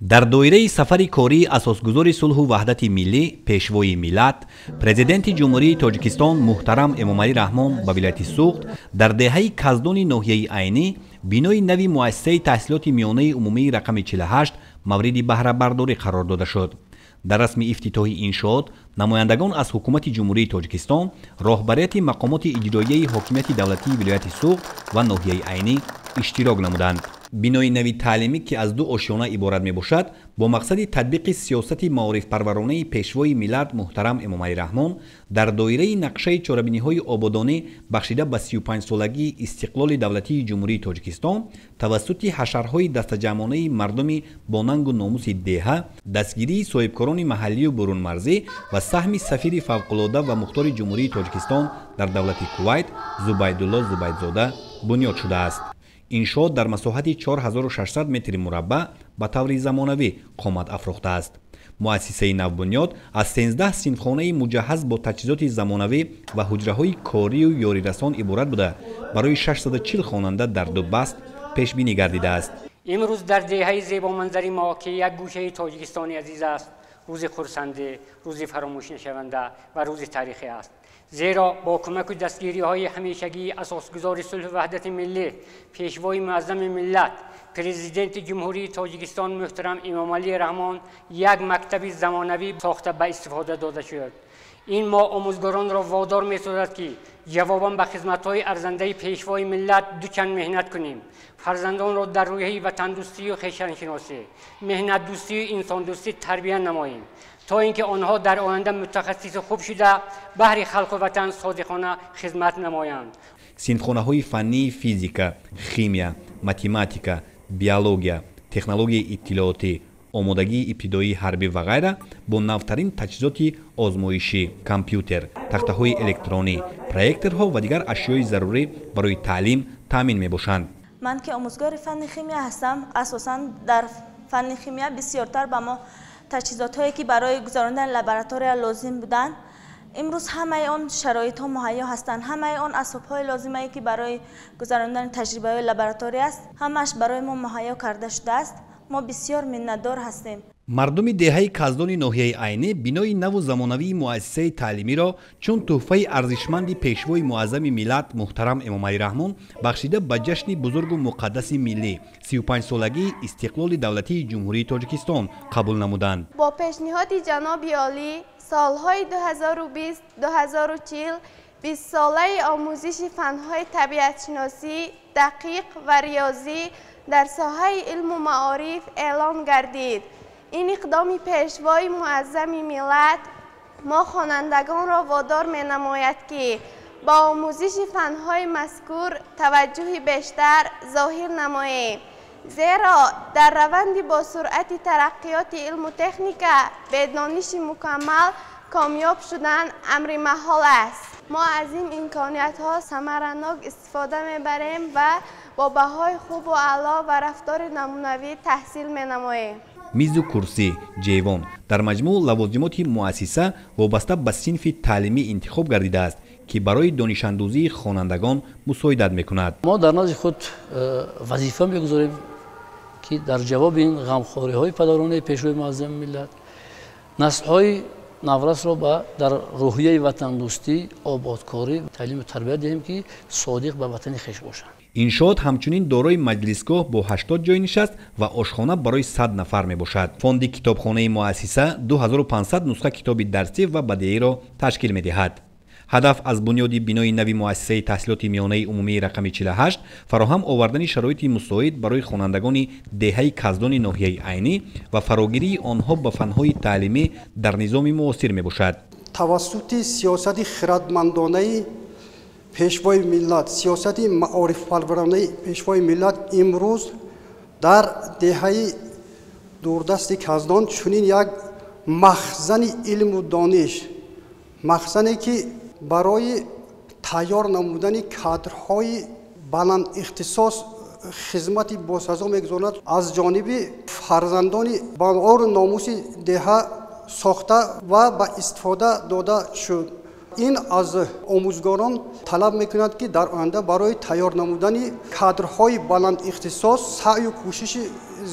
Дар доираи сафари кории асосгузори сулҳу ваҳдати миллӣ, пешвои миллат, Президенти Ҷумҳурии Тоҷикистон муҳтарам Эмомалӣ Раҳмон ба вилояти Суғд, дар деҳаи Каздони ноҳияи Айнӣ бинои нави муассисаи таҳсилоти миёнаи умумии рақами 48 мавриди баҳрабардорӣ қарор дода шуд. Дар расми ифтитоҳи иншоот намояндагон аз Ҳукумати Ҷумҳурии Тоҷикистон, роҳбарияти мақомоти иҷроияи ҳокимияти давлатии вилояти Суғд ва ноҳияи Айнӣ иштирок намуданд. Бинои нави таълимӣ, ки аз ду ошёна иборат мебошад, бо мақсади татбиқи сиёсати маорифпарваронаи пешвои миллат муҳтарам Эмомалӣ Раҳмон дар доираи нақшаи чорабиниҳои ободонӣ, бахшида ба 35-солагии истиқлоли давлатии Ҷумҳурии Тоҷикистон, тавассути ҳашарҳои дастаҷамъонаи мардуми бо нангу номуси деҳа, дастгирии соҳибкорони маҳаллию бурунмарзӣ ва саҳми сафири фавқулода ва мухтори Ҷумҳурии Тоҷикистон дар давлати Кувайт Зубайдулло Зубайдзода бунёд шудааст. Иншоот дар масоҳати 4600 метри мураббаъ ба таври замонавӣ қомат афрохтааст. Муассисаи навбунёд аз 13 синфхонаи муҷаҳҳаз бо таҷҳизоти замонавӣ ва ҳуҷраҳои корию ёрирасон иборат буда, барои 640 хонанда дар ду баст пешбинӣ гардидааст. Имрӯз дар деҳаи зебоманзари мо, ки як гӯшаи Тоҷикистони азиз аст, рӯзи хурсандӣ, рӯзи фаромӯшнашаванда ва рӯзи таърихӣ аст. Зеро бо кӯмаку дастгириҳои ҳамешагии асосгузори сулҳу ваҳдати миллӣ, пешвои муаззами миллат, Президенти Ҷумҳурии Тоҷикистон муҳтарам Эмомалӣ Раҳмон як мактаби замонавӣ сохта ба истифода дода шуд. Ин мо омӯзгоронро водор месозад, ки ҷавобан ба хизматҳои арзандаи пешвои миллат дучанд меҳнат кунем, фарзандонро дар рӯҳияи ватандӯстию хешаншиносӣ, меҳнатдӯстию инсондӯстӣ тарбия намоем, то ин ки онҳо дар оянда мутахассиси хуб шуда, баҳри халқу ватан содиқона хизмат намоянд. Синфхонаҳои фаннии физика, химия, математика, биология, технологияи иттилоотӣ, омодагии ибтидоии ҳарбӣ ва ғайра бо навтарин таҷҳизоти озмоишӣ, компютер, тахтаҳои электронӣ, проекторҳо ва дигар ашёи зарурӣ барои таълим таъмин мебошанд. Ман ки омӯзгори фанни химия ҳастам, асосан дар фанни химия бисёртар ба мо таҷҳизотҳое, ки барои гузарондани лаборатория лозим буданд, имрӯз ҳамаи он шароитҳо муҳайё ҳастанд. Ҳамаи он асбобҳои лозимае, ки барои гузарондани таҷрибаҳои лаборатория аст, ҳамааш барои мо муҳайё карда шудааст. Мо бисёр миннатдор ҳастем. Мардуми деҳаи Каздони ноҳияи Айнӣ бинои наву замонавии муассисаи таълимиро чун тӯҳфаи арзишманди пешвои муаззами миллат муҳтарам Эмомалӣ Раҳмон, бахшида ба ҷашни бузургу муқаддаси миллӣ, 35-солагии истиқлоли давлатии Ҷумҳурии Тоҷикистон қабул намуданд. Бо пешниҳоди ҷаноби олӣ солҳои 2020-2040 бистсолаи омӯзиши фанҳои табиатшиносӣ, дақиқ ва риёзӣ дар соҳаи илму маориф эълон гардид. Ин иқдоми пешвои муаззами миллат мо хонандагонро водор менамояд, ки ба омӯзиши фанҳои мазкур таваҷҷӯҳи бештар зоҳир намоем, зеро дар раванди босуръати тараққиёти илму техника бе дониши мукаммал комёб шудан амри маҳол аст. Мо аз ин имкониятҳо самаранок истифода мебарем ва бо баҳои хубу аъло ва рафтори намунавӣ таҳсил менамоем. Мизу курсӣ, ҷевон, дар маҷмӯъ лавозимоти муассиса вобаста ба синфи таълимӣ интихоб гардидааст, ки барои донишандӯзии хонандагон мусоидат мекунад. Мо дар назди худ вазифа мегузорем, ки дар ҷавоби ин ғамхориҳои падаронаи пешвои муаззами миллат наслҳои наврасро ба дар рӯҳияи ватандӯстӣ, ободкорӣ таълиму тарбият диҳем, ки содиқ ба ватани хеш бошанд. Иншоот ҳамчунин дорои маҷлисгоҳ бо 80 ҷойнишаст ва ошхона барои 100 нафар мебошад. Фонди китобхонаи муассиса 2500 нусха китоби дарсӣ ва бадеиро ташкил медиҳад. Ҳадаф аз бунёди бинои нави муассисаи таҳсилоти миёнаи умумии рақами 48 фароҳам овардани шароити мусоид барои хонандагони деҳаи Каздони ноҳияи Айнӣ ва фарогирии онҳо ба фанҳои таълимӣ дар низоми муосир мебошад. Тавассути сиёсати хирадмандонаи пешвои миллат, сиёсати маорифпарваронаи пешвои миллат имрӯз дар деҳаи дурдасти Каздон чунин як махзани илму дониш, махзане ки барои тайёр намудани кадрҳои баландихтисос хизмати босазо мегузорад, аз ҷониби фарзандони баору номуси деҳа сохта ва ба истифода дода шуд. Ин аз омӯзгорон талаб мекунад, ки дар оянда барои тайёр намудани кадрҳои баландихтисос саъю кӯшиши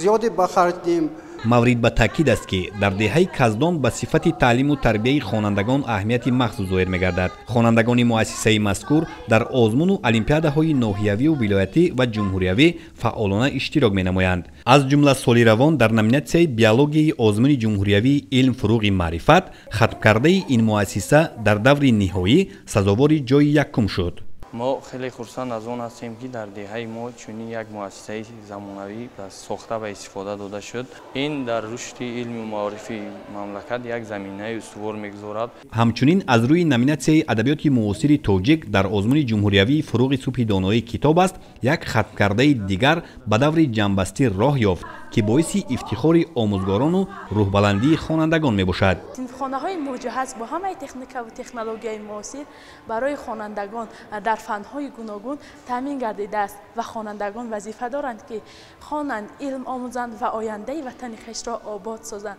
зиёде ба харҷ диҳем. Маврид ба таъкид аст, ки дар деҳаи Каздон ба сифати таълиму тарбияи хонандагон аҳамияти махсус зоҳир мегардад. Хонандагони муассисаи мазкур дар озмуну олимпиадаҳои ноҳиявию вилоятӣ ва ҷумҳуриявӣ фаъолона иштирок менамоянд. Аз ҷумла соли равон дар номинатсияи биологияи озмуни ҷумҳуриявии илм фуруғи маърифат хатмкардаи ин муассиса дар даври ниҳоӣ сазовори ҷои якум шуд. Мо хеле хурсанд аз он ҳастем, ки дар деҳаи мо чунин як муассисаи замонавӣ сохта ва истифода дода шуд. Ин дар рушди илму маорифи мамлакат як заминаи устувор мегузорад. Ҳамчунин аз рӯи номинатсияи адабиёти муосири тоҷик дар озмуни ҷумҳуриявии фуруғи субҳи доноӣ китоб аст як хатмкардаи дигар ба даври ҷамъбастӣ роҳ ёфт, ки боиси ифтихори омӯзгорону рӯҳбаландии хонандагон мебошад. Синфхонаҳои муҷаҳҳаз бо ҳамаи техникаву технологияи муосир барои хонандагон дар фанҳои гуногун таъмин гардидааст ва хонандагон вазифа доранд, ки хонанд, илм омӯзанд ва ояндаи ватани хешро обод созанд.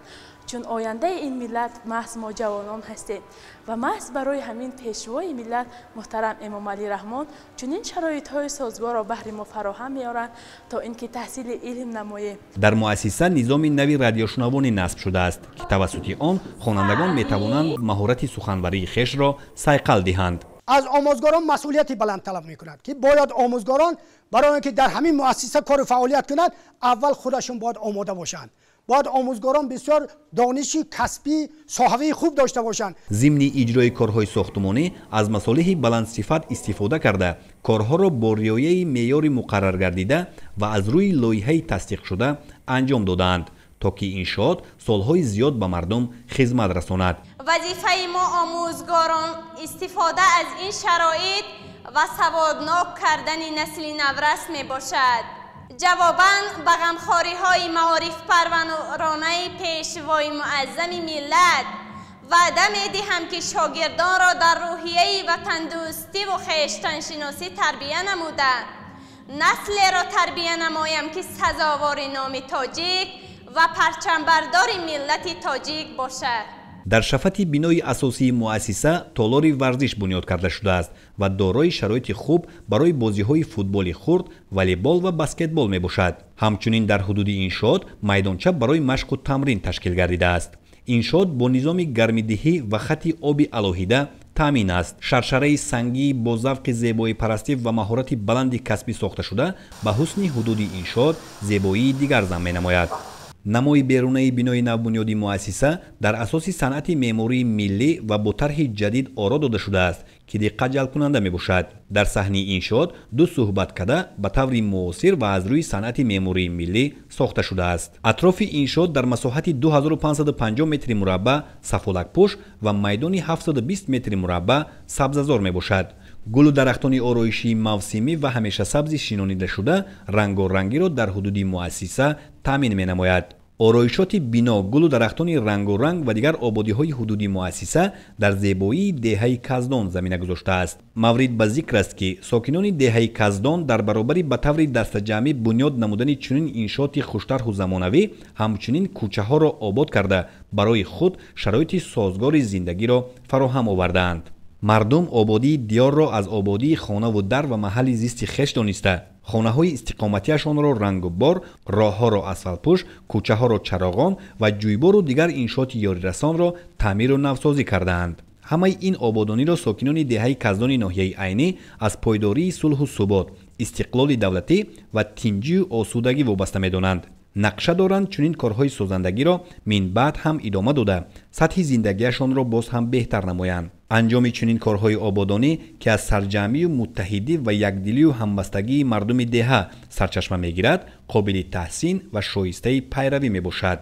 Чун ояндаи ин миллат маҳз мо ҷавонон ҳастем ва маҳз барои ҳамин пешвои миллат муҳтарам Эмомалӣ Раҳмон чунин шароитҳои созгорро баҳри мо фароҳам меоранд, то ин ки таҳсили илм намоем. Дар муассиса низоми нави радиошунавонӣ насб шудааст, ки тавассути он хонандагон метавонанд маҳорати суханварии хешро сайқал диҳанд. Аз омӯзгорон масъулияти баланд талаб мекунад, ки бояд омӯзгорон барои он ки дар ҳамин муассиса кору фаъолият кунанд, аввал худашон бояд омода бошанд. Бояд омӯзгорон бисёр дониши касбӣ соҳавии хуб дошта бошанд. Зимни иҷрои корҳои сохтумонӣ аз масолеҳи баландсифат истифода карда, корҳоро бо риояи меъёри муқарраргардида ва аз рӯи лоиҳаи тасдиқшуда анҷом додаанд, то ки иншоот солҳои зиёд ба мардум хизмат расонад. Вазифаи мо омӯзгорон истифода аз ин шароит ва саводнок кардани насли наврас мебошад. Ҷавобан ба ғамхориҳои маорифпарваронаи пешвои муаззами миллат ваъда медиҳам, ки шогирдонро дар рӯҳияи ватандӯстиву хештаншиносӣ тарбия намуда, наслеро тарбия намоям, ки сазовори номи тоҷик ва парчамбардори миллати тоҷик бошад. Дар шафати бинои асосии муассиса толори варзиш бунёд карда шудааст ва дорои шароити хуб барои бозиҳои футболи хурд, волейбол ва баскетбол мебошад. Ҳамчунин дар ҳудуди иншоот майдонча барои машқу тамрин ташкил гардидааст. Иншоот бо низоми гармидиҳӣ ва хати оби алоҳида таъмин аст. Шаршараи сангӣ бо завқи зебоипарастӣ ва маҳорати баланди касбӣ сохта шуда ба ҳусни ҳудуди иншоот зебоии дигар зам менамояд. Намои берунаи бинои навбунёди муассиса дар асоси санъати меъмории миллӣ ва бо тарҳи ҷадид оро дода шудааст, ки диққат ҷалбкунанда мебошад. Дар саҳни иншоот ду суҳбаткада ба таври муосир ва аз рӯи санъати меъмории миллӣ сохта шудааст. Атрофи иншоот дар масоҳати 2550 метри мураббаъ сафолакпӯш ва майдони 720 метри мураббаъ сабзазор мебошад. Гулу дарахтони ороишии мавсимӣ ва ҳамешасабзи шинонидашуда рангорангиро дар ҳудуди муассиса таъмин менамояд. Ороишоти бино, гулу дарахтони рангоранг ва дигар ободиҳои ҳудуди муассиса дар зебоии деҳаи Каздон замина гузоштааст. Маврид ба зикр аст, ки сокинони деҳаи Каздон дар баробари ба таври дастаҷамъӣ бунёд намудани чунин иншооти хуштарҳу замонавӣ, ҳамчунин кӯчаҳоро обод карда барои худ шароити созгори зиндагиро фароҳам овардаанд. Мардум ободии диёрро аз ободии хонаву дар ва маҳалли зисти хеш дониста, хонаҳои истиқоматиашонро рангу бор, роҳҳоро асфалтпӯш, кӯчаҳоро чароғон ва ҷӯйбору дигар иншооти ёрирасонро таъмиру навсозӣ кардаанд. Ҳамаи ин ободониро сокинони деҳаи Каздони ноҳияи Айнӣ аз пойдории сулҳу субот, истиқлоли давлатӣ ва тинҷию осудагӣ вобаста медонанд. Нақша доранд чунин корҳои созандагиро минбаъд ҳам идома дода, сатҳи зиндагиашонро боз ҳам беҳтар намоянд. Анҷоми чунин корҳои ободонӣ, ки аз сарҷамъию муттаҳидӣ ва якдилию ҳамбастагии мардуми деҳа сарчашма мегирад, қобили таҳсин ва шоистаи пайравӣ мебошад.